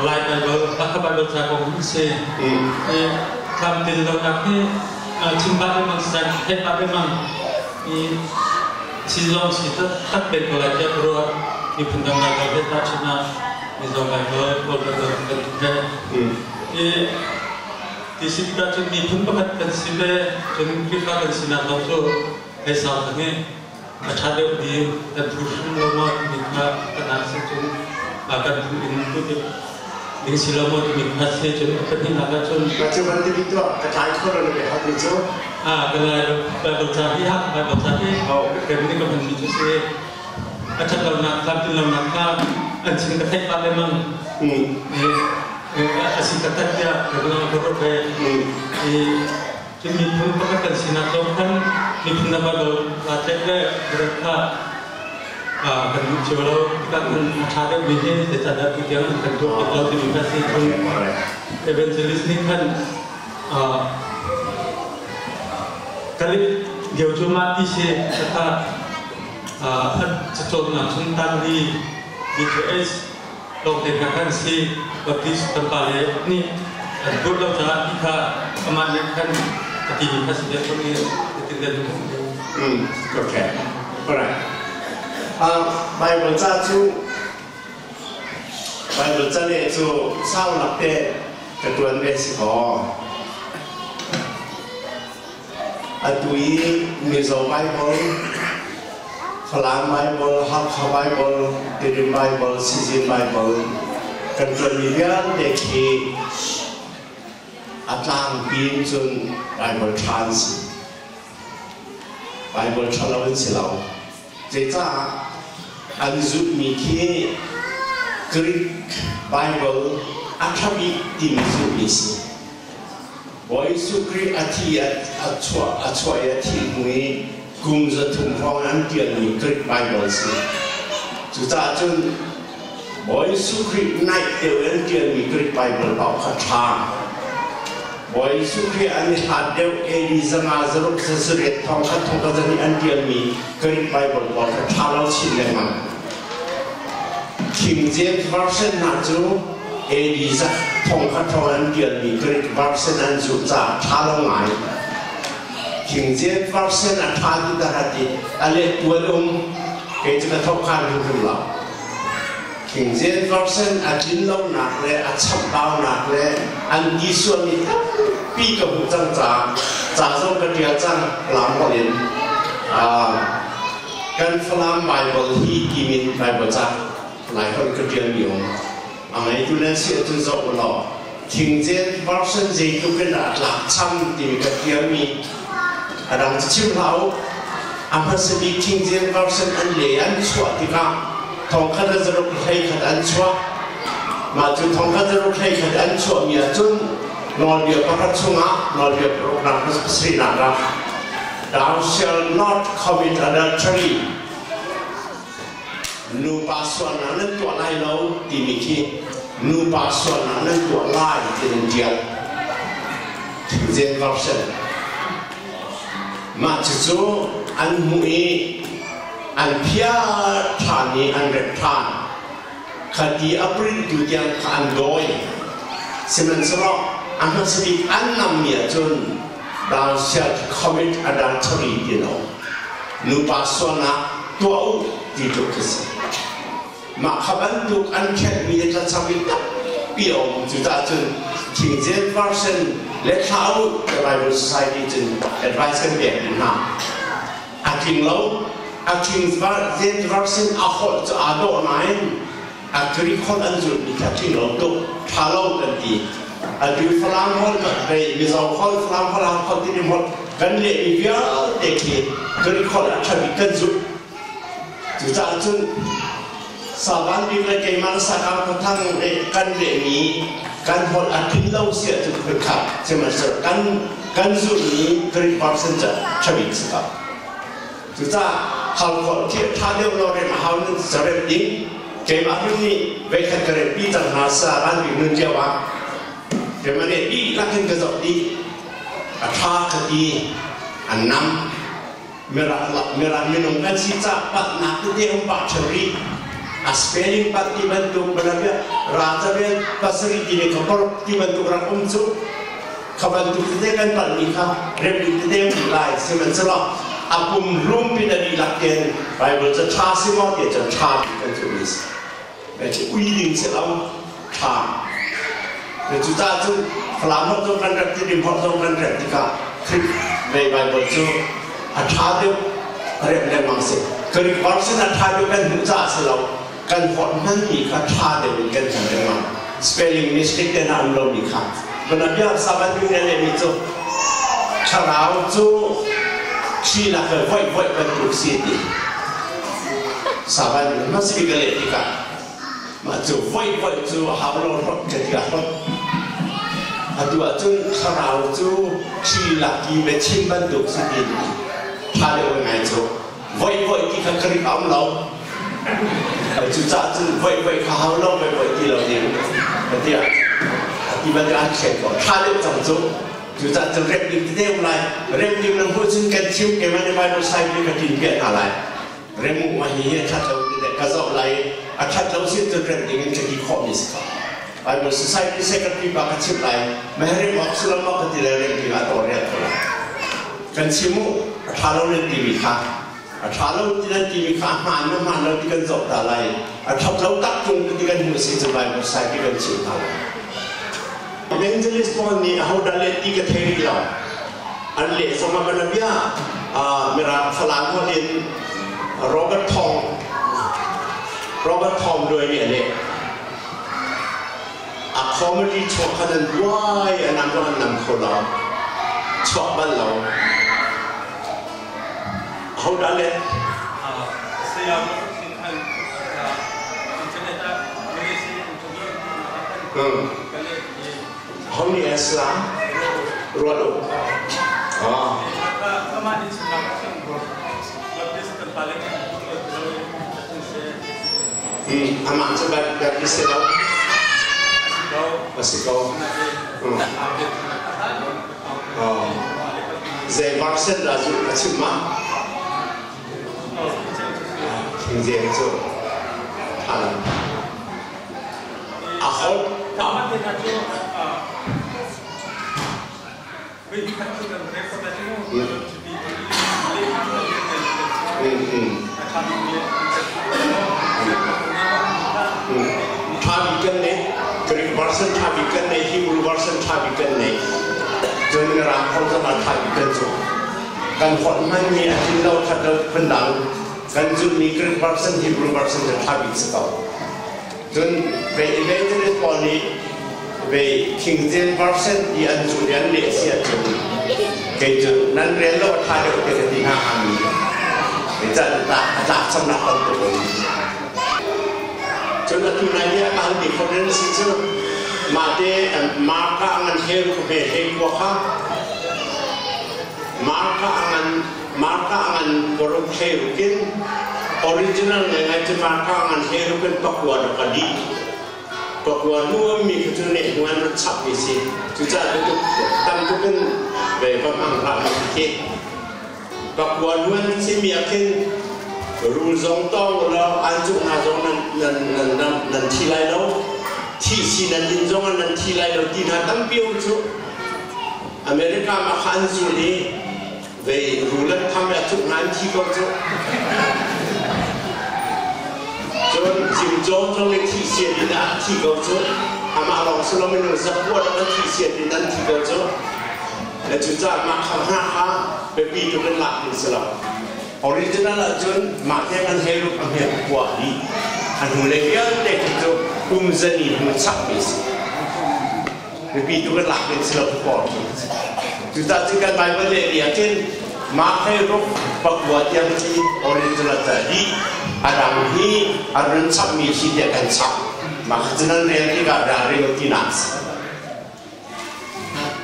Lai Bible, Hakha Bible ca kong hi si. I tlamtlin lonak hi chim pah lengmang si theih pah lengmang i si zong si tak pek ko lai tiah ka ruah. Miphun dang Bible he tahchunh ah Mizo Bible, Kawl Bible bantuk he. I ti si tikah cun miphun pakhat kan si ve, cun Khrihfa kan sinak zong cu hei sau thang i a ṭha deuh mi kan phu hrim lo maw timi kha kan ah si cun kan phu in tu ding si lo maw timi kha si cun a pahnihnak ah cun Cu bantuk in tuah ka tlai kho lo na bia mi cu. Kan lai Bible ca hi hak Bible ca hi kan nih ka hman mi cu si a ṭhat lonak tlamtlin lonak kha an chim ka theih pah lengmang a si taktak tiah ka ruah ve. Cun miphun pakhat kan sinak zong khan miphun na Bible aa tlaih le rat kha kan duh cio lo. Tikah khan a ṭha deuhmi hi zeicahdah tutiang an kan tuah piak lo timi kha si. Cun evangelist nih khan kalip lio cu mah ti si kha cacawnnak chung tanli B2S lawngte hna khan si. Baptist kan pale nih an tuah lo caah ti kha amah nih khan a timi kha si deuh i hitin kan Okay. Alright. Bible ca cu Bible ca leh cu sau lak te ka tuan ve si kaw. Atu i Mizo Bible, Falam Bible, Hakha Bible, Tedim Bible, Sizin Bible kan ṭuanmi vialte khi a tlangpi in cun Bible ṭha an si. Bible ṭha lo an si lo. Zeicah an zulhmi khi Greek Bible a ṭha bik timi zulhmi si. Bawi Jesuh Khrih a thi a chuah a chuah i a thih hnu i kum 300 hrawng an ṭialmi Greek Bible si. Cucaah cun Bawi Jesuh Khrih naih deuh in an ṭialmi Greek Bible paoh kha ṭha. Bawi Jesuh Khrih an i hlat deuh AD 500 zaruk 800 thong khat thong khat nih an ṭialmi Greek Bible pawl kha ṭha lo chin lengmang. King James Version hna cu AD thong khat thong an ṭialmi Greek version an zulh caah ṭha lo ngai. King James Version a ṭha ti dah ti a let tuan um kei cu ka thokhan hrimhrim lo. King James Version a tlin lonak le a chamhbaunak le an ti sualmi tampi ka hmuh cang caah ca zong ka ṭial cang lam holh in. Kan Falam Bible hi timin Bible ca Laiholh ka ṭialmi um. A ngeitu nan si ahcun zoh u law King James Version zeitluk in dah a tlakcham timi ka ṭialmi a dang cu chim hlah u. A hmasa bik King James Version an le an chuah tikah thongkhat le zaruk 11 an chuah. Mah cu thongkhat zaruk 11 an chuahmi ahcun nawlbia pakhat chungah nawlbia paruknak pasarihnak ah Thou shall not commit adultery. Nupa sualnak nan tuah lai lo timi khi nupa sualnak nan tuah lai ti nan ṭial. King James Version. Mah cucu an hmuh i an phiar ṭhan i an rep ṭhan. Khati a print tu tiang kha an dawi. Sihmanhsehlaw a hmasa bik an nammi ahcun thou shalt commit adultery ti lo. Nupa sualnak tuah u ti tluk khi si. Mah kha bantuk an khenhmi le tlacham i tampi a um. Cucaah cun King James Version le thlah u the Bible Society cun advice kan pek hna. A tling lo. A King James Version a holh cu aa dawh nain a Greek holh an zulhmi kha tling lo tuk, ṭha lo kan ti. Atu Falam holh kan hei, Mizo holh, Falam holh, Hakha holh timi holh kan lehmi vialte khi Greek holh a ṭha bik kan zulh. Cucaah cun Saban bik le keimah le Sakang Khuathang le kan lehmi kan holh a tlin lo si ahcun phun khat sihmanhsehlaw kan kan zulhmi Greek version cu ṭha bik si ko. Cucaah hal khawh khi ṭha deuh lo rem a hau nan carem ding keimah hrim nih veikhat ka rempi cang hna sa bik nun cio ah keimah nih dihlak in ka zoh dih a ṭha ka ti an nam Mirang minung kan si caah palhnak tete um pah ṭheo rih. A spelling pat ti bantuk banabia ratabel pasarih ti le khaparuk ti bantuk rak um cu kha bantuk tete kan palhmi kha remding tete um lai. Sihmanhsehlaw a pum hlum pin a dihlak ten Bible cu ṭha si maw ti cun ṭha ti kan zumh si. Ci ui ding si lo, ṭha. Cucaah cun Falam holh zong kan rep, Tidim holh zong kan rep tikah Khrih vei Bible cu a ṭha deuh rep lengmang si. Greek version a ṭha deuh kan hmuh caah si lo, kan holh hmanmi kha ṭha deuh in kan hmu lengmang. Spelling mistake te hna um lomi kha. Bia sabat ning le lehmi cu thlarau cu thli lak le voih voih bantuk si ti. Sabat ning hmasa bik ka leh tikah mah cu voih voih cu hau lo hlot ka ti ah hlot. Atu ahcun thlarau cu thli lak i biachim bantuk si ti ṭha deuh ngai cu. Voih voih ti kha Greek a um lo. Cucaah cun voih voih kha hau lo, voih voih ti lo ding ka ti ah a ti bantuk an thlen ko. Ṭha deuh cang cu. Cucaah cun rem ding tete um lai. Rem ding na hmuh cun kan thim keimah nih Bible sai bi ka ṭin piak hna lai. Rem mu ma hi hi a ṭhat lo tete ka zoh lai i a ṭhat lo si cun rem ding in ka ti khawhmi si ko. Bible Society secretary pa ka chimh lai. Meh rem awk si lo maw ka ti le rem ding ah tawlrel ko lai. Kan chim u, a ṭha lo nan timi kha. A ṭha lo ti nan timi kha a hmaan maw hmaan lo ti kan zoh ta lai. A ṭhat lo tak ṭung ti kan hmuh si cu Bible Society kan chimh hna lai. Evangelist pawl nih ahodah leh ti ka thei rih lo. An leh zong ah mana bia Mirang Falam holh in Robert Thawng Robert Thawng Luai nih a leh. A comedy chuak kha nan buai a nam an nam kho lo. Chuak bal lo. Ahodah leh? Saya khan internet ah Malaysia Ho nih a si la? Ruat u. Amah cu Baptist si lo. A si ko. Zei version dah zu a chim ma? King James cu tha lo. A holh Ṭha bik kan nei. Greek version ṭha bik kan nei, Hebrew version ṭha bik kan nei. Cun Mirang holh zong ah ṭha bik kan cu. Kan holh hmanmi a tlin lo ṭhat lo phundang kan zumhmi Greek version, Hebrew version cu ṭha bik si ko. Cun ve evangelist pawl nih ve King James version ti an cu i an leh si ahcun kei cu nan rel lo a ṭha deuh te ka ti hna hngami a tlakchamnak bantuk in. Cun atu nai nih a ka halmi kho si cu mah te Marka ngan he he he kua kha Marka ngan Marka ngan paruk hlei rukin original ngaingai cu Marka ngan hlei rukin pakua rak a dih. Pakua hnu mi kha cu neh hnu an rat chapmi si. Cucaah tutuk tam tuk in ve va hmang hlah ma khi. Pakua hnu an simi ah khin rul zong tawng law an cuk hna zong nan nan nan nan nan thi lai lo. Thi si nan din zong nan thi lai lo ti hna tampi um cu. America ma kha an zul i vei rulat tham le cuk ngan thi ko cu. Cun cimcaw zong i thi sian in ah thi ko cu. Amah lawng si lo minung zakuat an thi sian in an thi ko cu. Le cucaah mah kha hna kha biapi tuk in lak ding si lo. Original ahcun mah te kan hei ruk a hme kua hi a hnu le vialte khi cu kum zani hnu chapmi si. Biapi tuk in lak ding si lo pawl khi. Cucaah cun kan Bible lehmi ah cun Matthew ruk pakua tiang khi original ca dih a dang hi a run chapmi si tiah kan chap. Mah kha cu nan rel tikah dah rel tinak si.